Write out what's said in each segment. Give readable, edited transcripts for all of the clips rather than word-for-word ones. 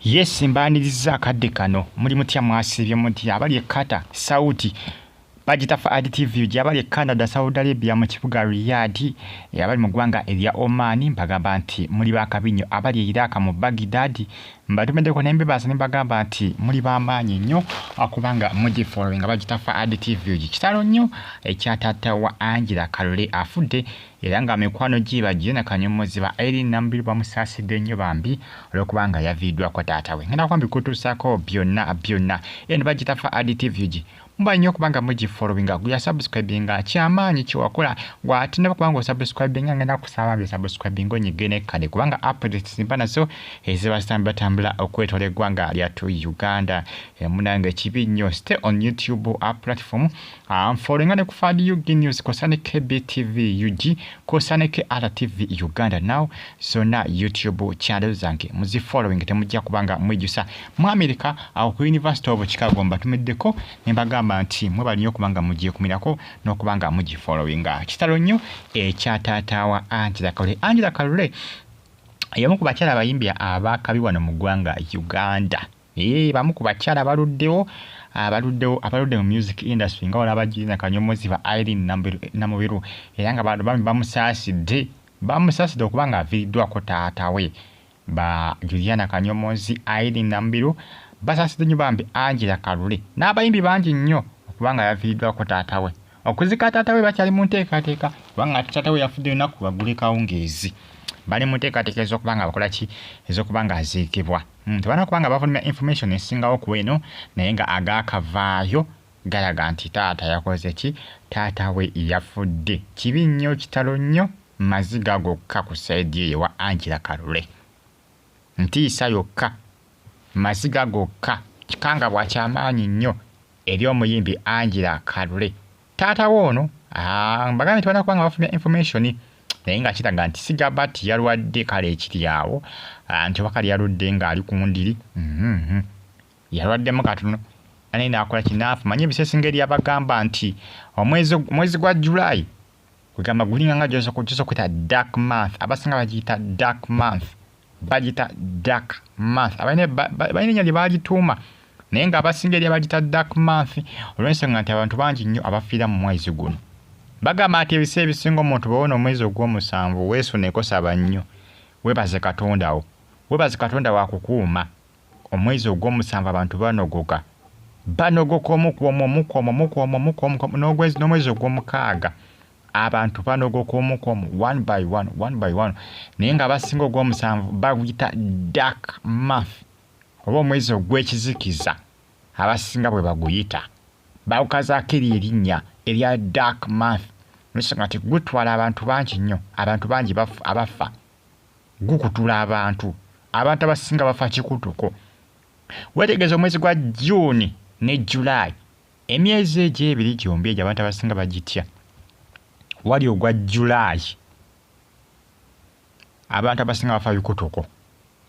Yes, mbaaniriza akadde kano. Muli mutya? Mwasiibye mutya? Abali e Qatar, Saudi, bagita Fuad TV gye, abali e Canada, Saudi Arabia, mu kibuga Riyadh, abali mu ggwanga erya Oman, mbagamba nti muli bakabi nnyo. Abali e Iraq mu Baghdad, mbatumiddeko ne mbebaza ne mbagamba nti muli b'amaanyi nnyo kubanga mugifollowinga. Bagita Fuad TV. Kitalo nnyo ekya taata wa Angela Kalule afudde, era nga mikwano gye ba Kanyomozi, ba Irene Namubiru bamusaasidde nnyo bambi olw'okubanga yaviiriddwako taata we. Ngenda kuba mbikutuusaako byonna byonna. Eno bagita Fuad TV. Gi muba nnyo okubanga mugifollowinga, guya subscribinga kyamaanyi kyewakola gwatinaba kubanga osubscribinga. Ngenda kusaba bye subscribinga, onyige nekkade, kubanga updates mba nazo eziba zitambulatambula okwetola eggwanga lyattu Uganda. Munange, ekibi nnyo. Stay on YouTube platform, followinga ne ku Fuad UG News, kosa ne KBTV UG, kosa ne KRTV Uganda. Now zonna YouTube channel zange muzifollowing, temujja kubanga mwijjusa. Mu America awo ku University of Chicago mbatumiddeko ne mbagamba nti mwebali nnyo okubanga mugyekumirako n'okubanga mugifollowinga. Kitalo nnyo ekya taata wa Angela Kalule. Angela Kalule y'omu ku bakyala abayimbi abakabi wano mu ggwanga Uganda. Bamu ku bakyala baluddewo, abaluddewo, abaludde mu music industry, nga walaba Juliana Kanyomozi, ba Irene Namubiru, era nga bano bami bamusaasidde, bamusaasidde okuba nga aviiriddwako taata we. Ba Juliana Kanyomozi, Irene Namubiru basaasidde nnyo bambi Angela Kalule n'abayimbi bangi nnyo okuba nga yaviiriddwako taata we. Okuzika taata we bakyali mu nteekateeka, kubanga taata we yafudde lunaku lwaggulu kawungeezi. Bali mu nteekateeka ez'okuba nga bakola ki, ez'okuba nga aziikibwa. Tebana kuba nga bafulumya information esingawo ku eno, naye nga agaakavaayo galaga nti taata yakoze ki, taata we yafudde. Kibi nnyo, kitalo nnyo, maziga gokka ku side eyo wa Angela Kalule, ntiisa yokka, maziga gokka. Kikangabwa kyamaanyi nnyo eri omuyimbi Angela Kalule, taata we ono. Mbagambye tebana kubanga bafulumya information, naye nga kiraga nti sigamba nti yalwadde. Kale ekiri awo nti oba kale yaludde ng'ali ku ndiri, yalwaddemu katono naye nakola kinaafu. Manyi ebiseera eri abagamba nti omwezi gwa July kwegamba gulinga nga gyosobola okuyita dark month. Abasinga bagiyita dark month, bagiyita dark month. Balina erinnya lye bagituuma, naye ng'abasinga eri abagiyita dark month olw'ensonga nti abantu bangi nnyo abafiira mu mwezi guno. Bagamba nti ebiseera ebisinga omuntu bw'owona omwezi ogw'omusanvu, weesuneko, saba nnyo, weebaze Katonda wo, weebaze Katonda wakukuuma. Omwezi ogw'omusanvu abantu banogoka, banogoka omu ku omu, omu ku omu, omu ku omu, omu ku omu. N'omwezi ogw'omukaaga abantu banogoka omu ku omu, one by one, one by one, naye nga abasinga ogw'omusanvu baguyita dark month oba omwezi ogw'ekizikiza. Abasinga bwe baguyita, bagukazaako eri erinnya erya dark month ensonga nti gutwala abantu bangi nnyo, abantu bangi abafa. Gukutula abantu, abantu abasinga bafa kikutuko. Weetegereza omwezi gwa June ne July, emyezi egyo ebiri gyombi egyo abantu abasinga bagitya. Wali ogwa July abantu abasinga bafa bikutuko,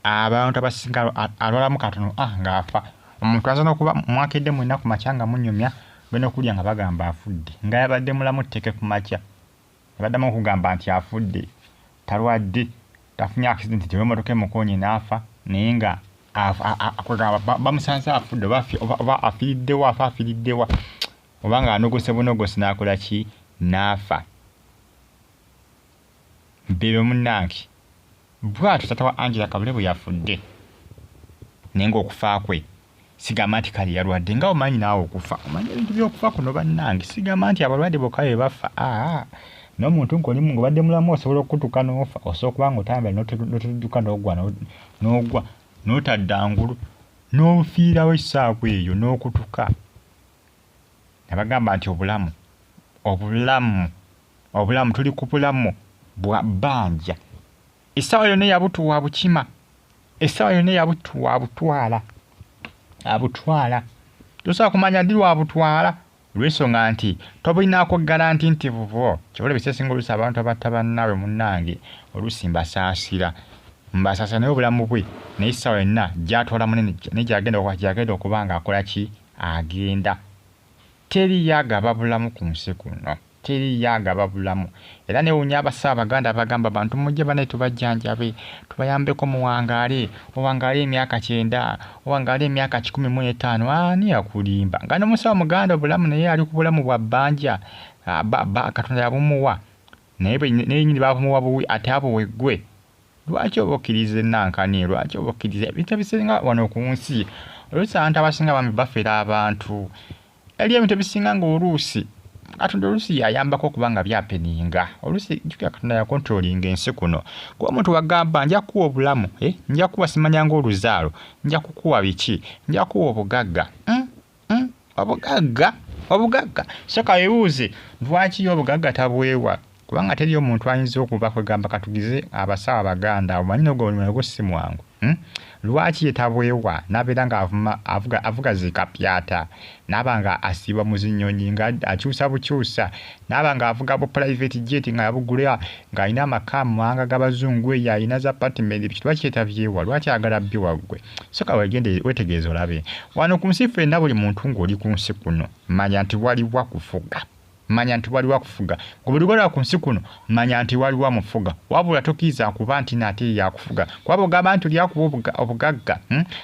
abantu abasinga alwalamu katono ng'afa. Omuntu ayinza n'okuba mwakedde mwenna ku makya nga munyumya, genda okulya nga bagamba afudde, nga yabadde mulamu tteke ku makya, ne baddamu okugamba nti afudde. Talwadde, tafunye accident nti emotoka emukoonye n'afa, naye nga bamusanze afudde, oba afiiriddewa, afa afiiriddewa, oba nga anogose bunogosi n'akola ki, n'afa. Bebe munnange, bw'atyo taata wa Angela Kalule bwe yafudde, naye ng'okufa kwe sigamba nti kale yalwadde. Nga omanyi naawe okufa, omanyi ebintu by'okufa kuno bannange, sigamba nti abalwadde bokka be bafa. Aa, n'omuntu ng'oli ng'obadde mulamu osobola okukutuka n'ofa. Osobola okuba ng'otambula n'otudduka n'ogwa, n'ogwa n'otadda ngulu n'ofiirawo essaawa eyo n'okutuka. Nabagamba nti obulamu, obulamu, obulamu, tuli ku bulamu bwa bbanja. Essaawa yonna eyabutuwa bukima, essaawa yonna eyabutuwa abutwala, abutwala. Tosobola kumanya ddi lwabutwala, olw'ensonga nti tobulinaako guarantee nti bubwo. Kyova ebiseera ebisinga oluusi abantu abatta bannaabwe, munnange, oluusi mbasaasira, mbasaasira, naye obulamu bwe naye essaawa yonna gy'atwala munene, naye gy'agenda okuba ng'akola ki, agenda. Teriyo agaba bulamu ku nsi kuno. Teriiyo agaba bulamu. Era newuunya abasawo abaganda abagamba abantu mujje banaye tubajjanjabe, tubayambeko muwangaale, owangaale emyaka kyenda, owangaale emyaka 105, ani yakulimba? Nga n'omusawo muganda obulamu naye ali ku bulamu bwa bbanja, Katonda yabumuwa naye yenyini babumuwa buwi ate abuwe ggwe. Lwaki oba okkiriza ennankani? Lwaki oba okkiriza ebintu ebisinga wano ku nsi? Oluusi abantu abasinga bambi bafera abantu. Eriyo ebintu ebisinga nga oluusi Katonda oluusi yayambako okuba nga byapeninga. Oluusi jjukira Katonda yakontrolinga ensi kuno. Kuba omuntu wagamba nja kukuwa obulamu, eh, nja kukuwa simanya ng'oluzaalo, nja kukuwa biki, nja kukuwa obugagga. Obugagga, obugagga. Soka weebuuze lwaki ye obugagga tabwewa? Kubanga teriyo muntu ayinza okuba kwegamba katugize abasawo abaganda omanyi nogwo omulimu nagwo si mwangu. Lwaki ye tabwewa n'abeera nga avuma avuga avuga zikapyata n'aba nga asiiba mu zinyonyi nga akyusa bukyusa n'aba nga avuga bu private jet nga yabugula ng'alina amaka mu mawanga g'abazungu eyo alina za apartment biki lwaki ye tabyewa lwaki ayagala biwa ggwe soka wegende wetegereze olabe wano ku nsi ffenna buli muntu ng'oli ku nsi kuno manya nti waliwo akufuga. Manya nti waliwo akufuga. Gwe buli lwolaba ku nsi kuno, manya nti waliwo amufuga. Wabula tokiriza kuba nti nate ye y'akufuga. Kuba bw'ogamba nti oli akuwa obugagga,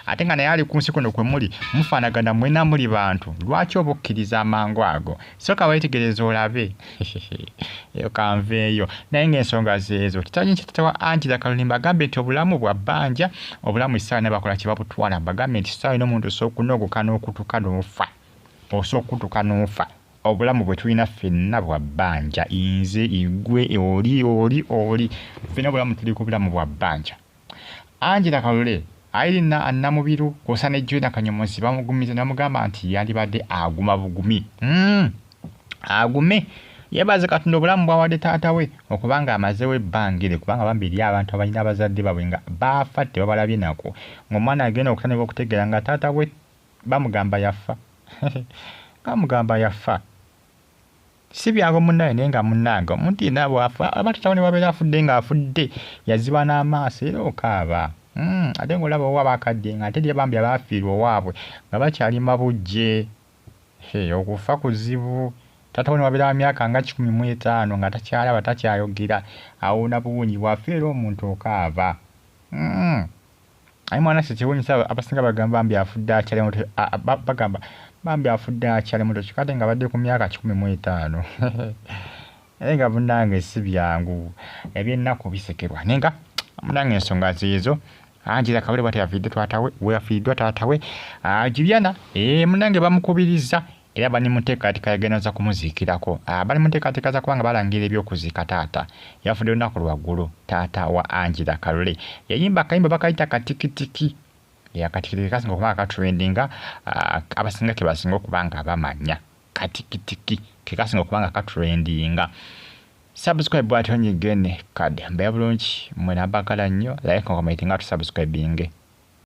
ate nga naye ali ku nsi kuno kwe muli, mufaanagana mwenna muli bantu, lwaki oba okkiriza amangu ago? Sooka weetegereze olabe. Eyo kanveeyo. Naye ng'ensonga zeezo. Kitanyi kya taata wa Angela Kalulimba agambye nti obulamu bwa bbanja, obulamu essaawa yonna bakola kye babutwala. Mbagambye nti essaawa yonna omuntu osobola okunogoka n'okutuka n'ofa. Osobola okukutuka n'ofa. Obulamu bwe tulina ffenna bwa bbanja. Nze, igwe, oli, oli, oli. Ffenna obulamu tuli ku bulamu bwa bbanja. Angela Kalule, Irene Namubiru kw'ossa ne Juliana Kanyomozi bamugumiza ne bamugamba nti yandibadde aguma bugumi. Agume. Yeebaze Katonda obulamu bw'awadde taata we okuba ng'amazeewo ebbanga eryo kubanga bambi eriyo abantu abalina abazadde baabwe nga baafa tebabalabye nako. Ng'omwana agenda okutandika okutegeera nga taata we bamugamba yafa bamugamba yafa si byangu munnaye naye nga munnange omuntu yenna bwafa aba tatawo ne wabeera afudde nga afudde yaziba n'amaaso era okaaba ate ng'olaba owa bakadde nga ate bambi abaafiirwa owaabwe nga bakyali mabujje okufa kuzibu taata wo ne wabeera wa myaka nga 105 nga takyalaba takyayogera awuuna buwunyi bw'afa era omuntu okaaba. Aye mwana kyewunyisa abasinga bagamba bambi afudde akyali muto bagamba bambi afudde akyali muto kyokka ate nga abadde ku myaka 105 naye nga munnange si byangu ebyennaku bisekerwa naye nga munnange ensonga zeezo Angela Kabale bw'atyo yafiiriddwa taata we weyafiiriddwa taata we Juliana munnange bamukubiriza era bali mu nteekateeka yagenda kumuziikirako. Bali mu nteekateeka za kubanga balangira eby'okuziika taata. Yafudde lunaku lwa ggulo taata wa Angela Kalule. Yayimba akayimba bakayita katikitiki. Akatikitiki kasinga okuba nga katrendinga abasinga ke basinga okuba nga bamanya. Katikitiki ke kasinga okuba nga katrendinga. Subscribe bw'atyo onyige ne kade. Mbeera bulungi mmwe nabagala nnyo like comment nga tusubscribinge.